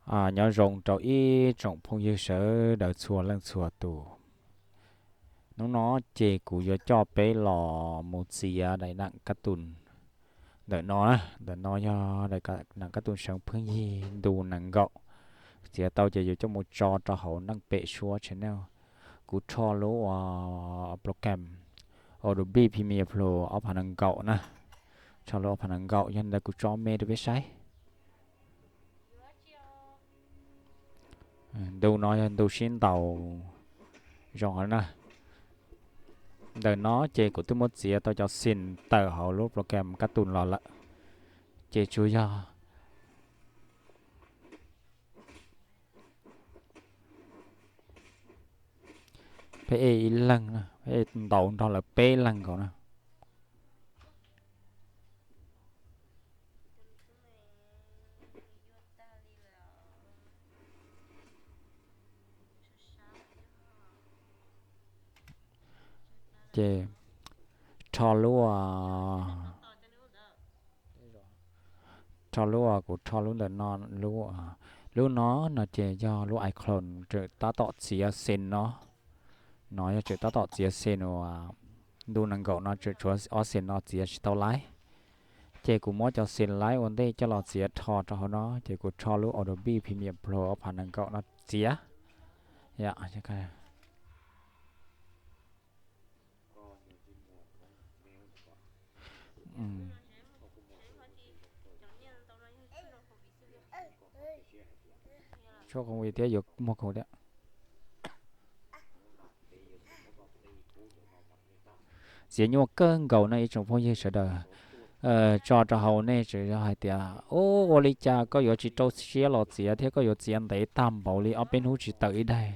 Nyob zoo rau ib tsoom phooj ywg sawv daws txhua leej txhua tus. Hnub no ces kuv yuav coj peb los mus txiav daim nam kab tus ntawm no na. Ntawm no yog daim nam kab tus seev pheej yig ntu nees nkaum. Txiav tau ces yuav coj mus tso rau hauv Neej Pem Suab channel. Kuv rho lub program Adobe Premiere Pro ob phav nees nkaum na. Rho lub ob phav nees nkaum, yog li ntawd kuv tso me rau peb saib. Ntu no yog ntu sib ntaus zoo hov na. Ntawm no ces kuv twb muab txiav tau cov scene tawm hauv lub program kab tus los lawm, ces tsuas yog peb ib leeg, peb ntaus nrog lawv peb leeg nkaus na. Ces rho lub, rho lub, kuv rho lub ntawm no, lub, lub no no ces yog lub icon tseem tab tom txiav scene no. No yog tseem tab tom txiav scene uas ntu nees nkaum no tseem tshuav ob scene no txiav tsis tau laib. Ces kuv muab cov scene laib ua ntej coj los txiav rho rau hauv no, ces kuv rho lub Adobe Premiere Pro ob phav nees nkaum no txiav. Tshuab khoom vim thiab yuav muag khoom thiab. Txiav nyuaj kawg nkaus no ib tsoom phooj ywg sawv daws. Tso rau hauv nej tseem yog hais tias, ub, ua li cas koj yuav tsis rau siab los txiav thiab koj yuav txiav ntev tag npaum li ob peb hnub tsis tawm ib daim.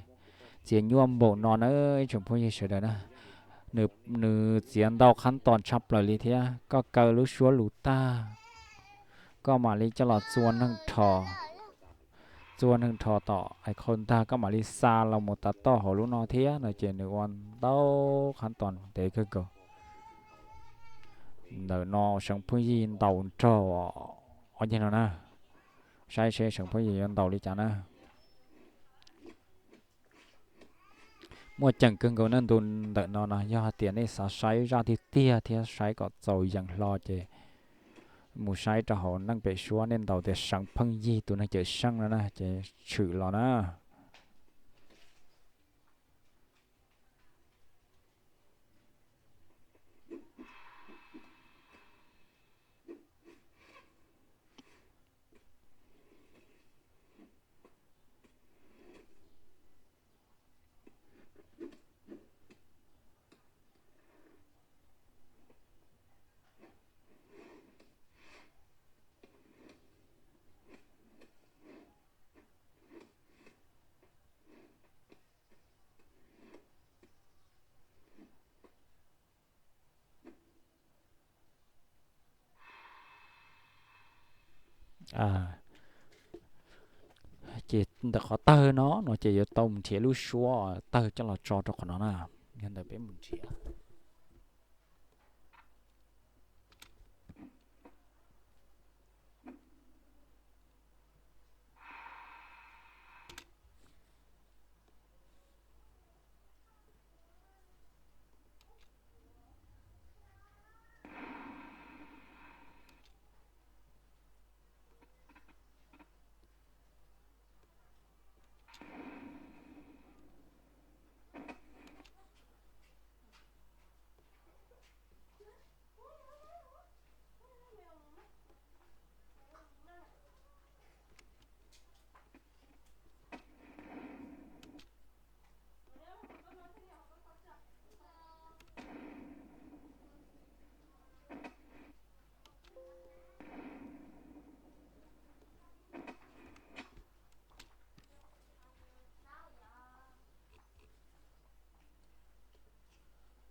Txiav nyuaj npaum no na ib tsoom phooj ywg sawv daws na. Nws txiav ntau qhab tos tshaj plaws li thiab. Koj kaw lub suab lus tag, koj mam li coj los txua neeg rho, txua neeg rho tom icon ntag, koj mam li xa los mus tav toj hauv lub no thiab no ces nws ua ntau qhab tos ntev kawg nkaus. Ntawm no seev pheej yig ntaus nrog ob yeg no na. Saib seb seev pheej yig yuav ntaus li cas na. Muaj ceem kawg nkaus na ntu ntawm no no, yog hais tias nej xav saib zaj tiag tiag thiab saib kom txaus yees hlo ces mus saib rau hauv Neej Pem Suab, nej ntaus tias Seev Pheej Yig tus neeg cawm seej no na ces tshwm los na. Ces ntawm qhov tawg no no ces yuav tau mus nrhiav lub suab tawg coj los tso rau qhov no na. Yog ntawd peb mus nrhiav.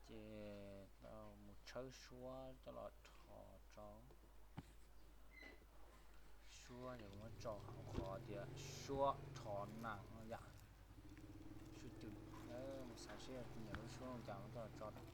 Ces tau mus tshawb suab coj los rho rau. Suab yog muab tso hauv qhov tias suab rho nam no yom. Suab cw, mus xav seb nyiam lub suab cas muab coj los tso rau.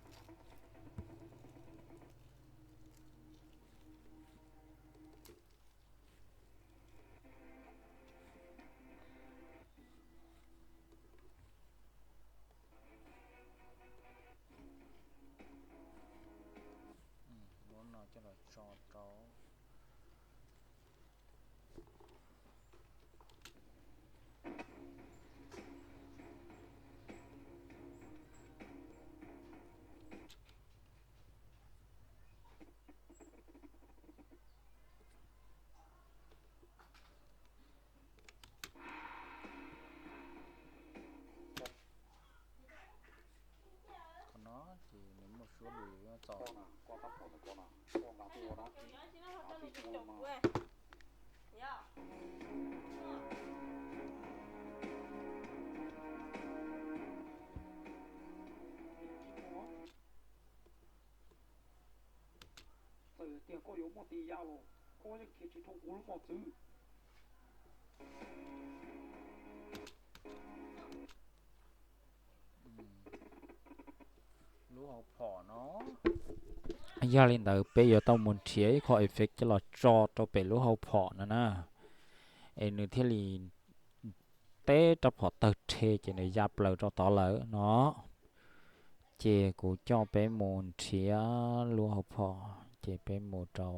Txawm tias koj yuav muaj tis ya los koj yeej khiav tsis dhau kuv lub mos txwv. Lub hauv phom no. Yog li ntawd peb yuav tau mus nrhiav ib qho effect coj los tso rau pem lub hauv phom no na, es nws thiaj li teb rab phom tawg rhe ces nws ya plaws rau tod lawm no. Ces kuv coj peb mus nrhiav lub hauv phom, ces peb mus rau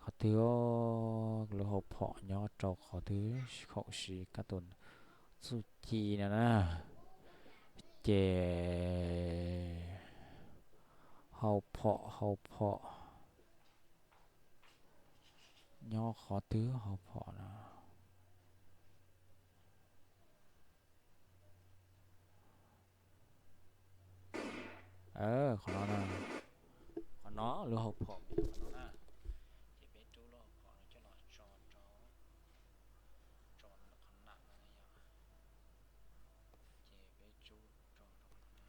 qhov twg, lub hauv phom nyob rau qhov twg, khaum siv kab tus txuj ci no na. Ces hauv phom, hauv phom nyob qhov twg, hauv phom no. Qhov no, qhov no lub hauv phom yog qhov no na. Ces peb rub lub hauv phom no coj los tso rau, tso qhov nam no na yom. Ces peb rub tso rau qhov no na.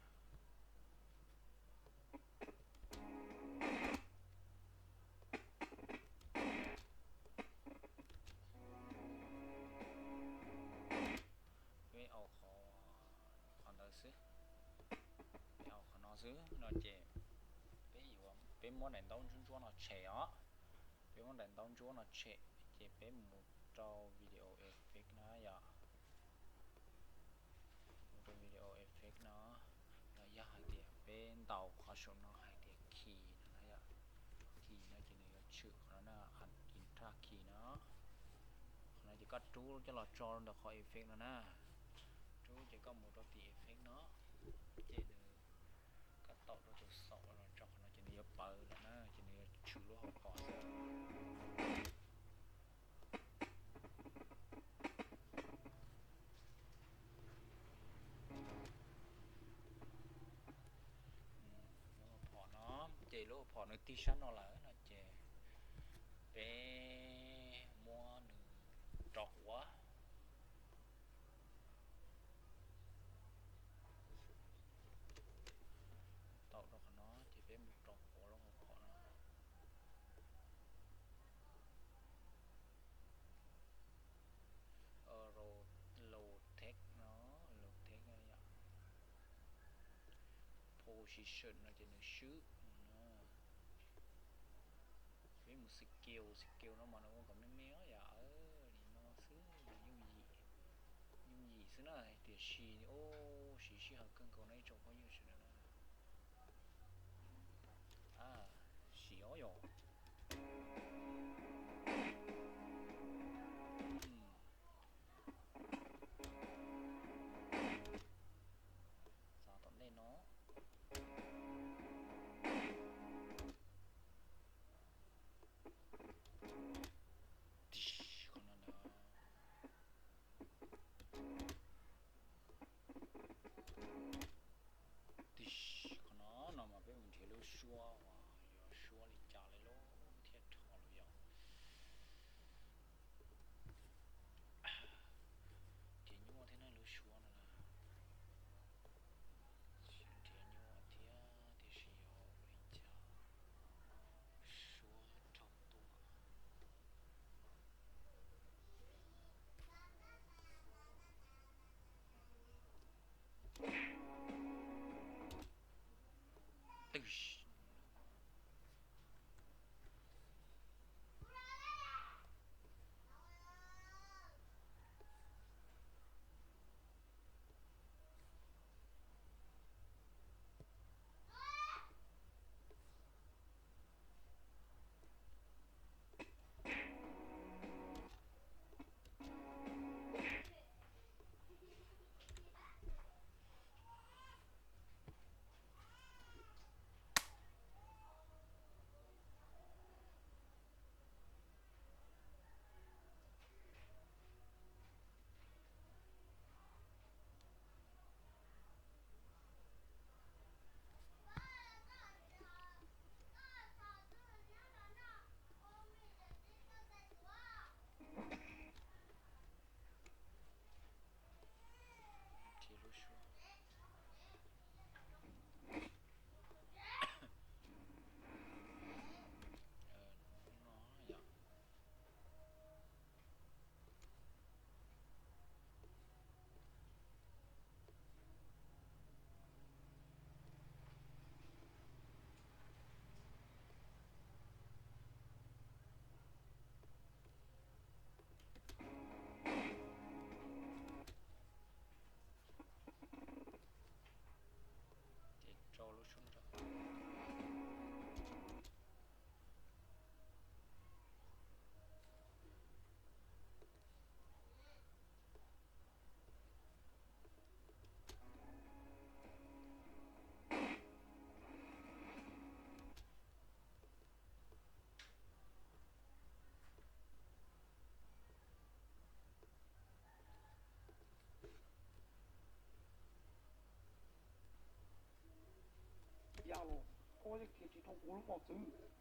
Peb au qhov, qhov ntawd xwb, peb au qhov no xwb no ces peb yuav, peb muab daim ntaub ntsuab ntsuab no tshem os. Peb muab daim ntaub ntsuab no tshem ces peb mus rau video effect na yom. Mus rau video effect no, los yog hais tias peb ntaus qhov saum no hais tias key no na yom. Key no ces nws yuav tshwm qhov no na, intro key no. Qhov no ces koj rub coj los tso ntawm qhov effect no na. Rub ces koj mus rau tim effect no, ces nws, koj taum rau tus xaum los tso qhov no ces nws yuav pawv lawm na, ces nws yuav tshwm lub hauv phom xwb. Lub hauv phom no, ces lub hauv phom nws tig sab no lawm no ces peb muab nws rau quav. Taum rau qhov no ces peb mus rau quav lub hauv phom no. Rotate no, rotate no yom. Position no ces nws swb no. Peb mus scale, scale no mas nws ua kom me me yom, li no xwb, yooj yim, yooj yim xwb na, tiam sis siv sij hawm kawg nkaus no ib tsoom phooj ywg sawv daws na. Siv os yom. Txav tom ntej no. Qhov no na. Tig, qhov no no mas peb mus nrhiav lub suab uas yog suab li cas li lauj. Tsis rau kuv lub mos txwv.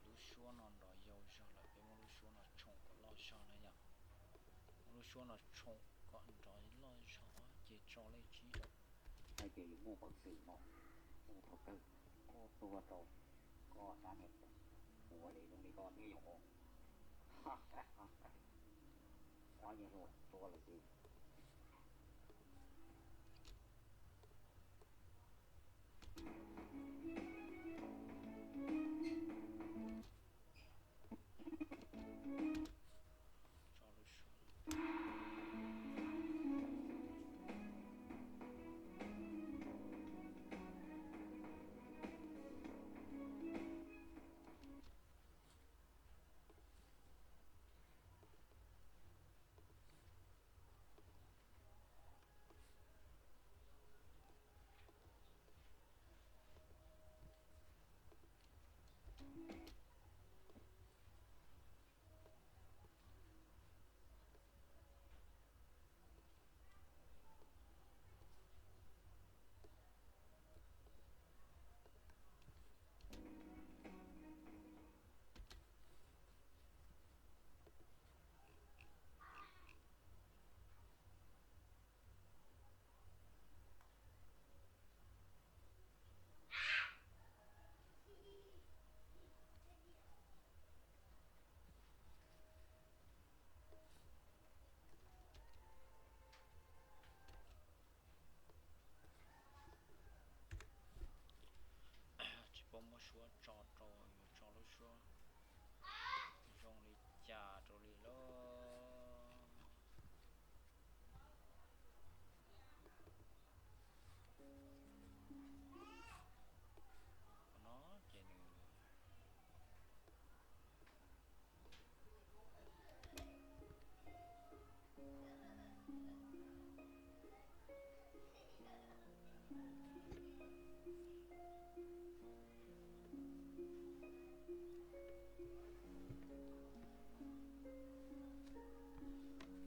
Lub suab no nrov yau zog lawm, peb muab lub suab no tshoom kom loj zog na yom. Muab lub suab no tshoom kom nrov loj zog ces tso lej tsib rau. Hais tias yus muaj peev xwm no, muaj thaum kawg koj tua rau koj sab niag puav li zoo li koj twb yog ua. Ob niag hlua tua lawm ces tsis paub muab suab tso rau, yuav tso lub suab zoo li cas rau li lauj. Qhov no ces nws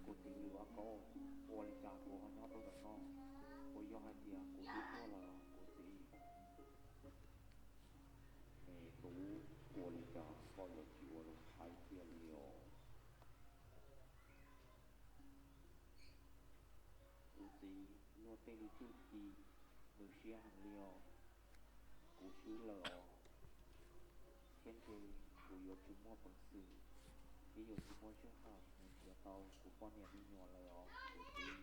Kuv txiv, ua koj, ua li cas kuv ho nyob rau ntawm no? Puas yog hais tias kuv twb tuag lawm kuv txiv? Me tub, ua li cas koj yuav tsis ua zoo tshaib kiag li os? Kuv txiv, luag tej lub txuj ci nws siab heev li os. Kuv swb lawm os, thiab ntshe kuv yuav tsis muaj peev xwm thiab yuav tsis muaj sij hawm mus nrhiav tau kuv poj niam me nyuam lawm os kuv txiv.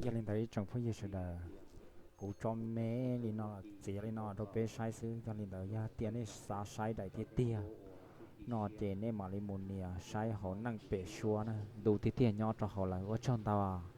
Yog li ntawd ib tsoom phooj ywg sawv daws, kuv tso me li no los txiav li no rau peb saib xwb. Yog li ntawd yog tias nej xav saib daim tiag tiag no ces nej mam li mus nias saib hauv neej pem suab na, ntu tiag tiag nyob rau hauv lawm. Ua tsaug ntau.